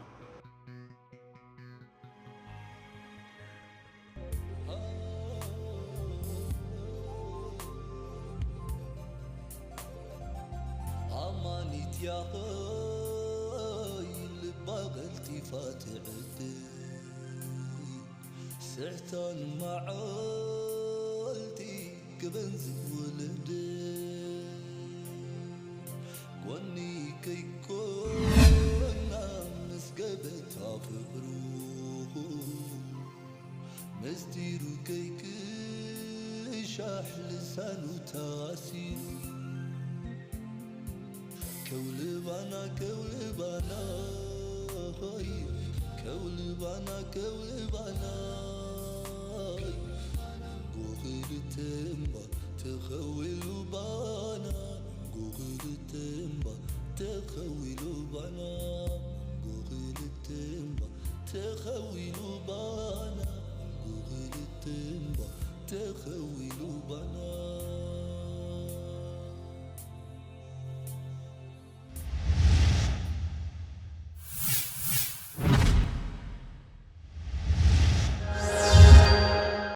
ኣማኒት ያኸይ ልባ ቀልጢፋ ትዕድል። ስሕታን መዓልቲ ክበን ዝውልድ ጎኒ ከይኮና ምስ ገበታ ፍቕሩ ምስጢሩ ከይክሻሕ ልሳኑ ታሲሩ ከውልባና ከውልባና ሆይ ከውልባና ከውልባና ጎኽልተምባ ተኸዊሉ ባና ጎኽልተምባ ተኸዊሉ ባና ጎኽልተምባ ተኸዊሉ ባና ጎኽልተምባ ተኸዊሉ ባና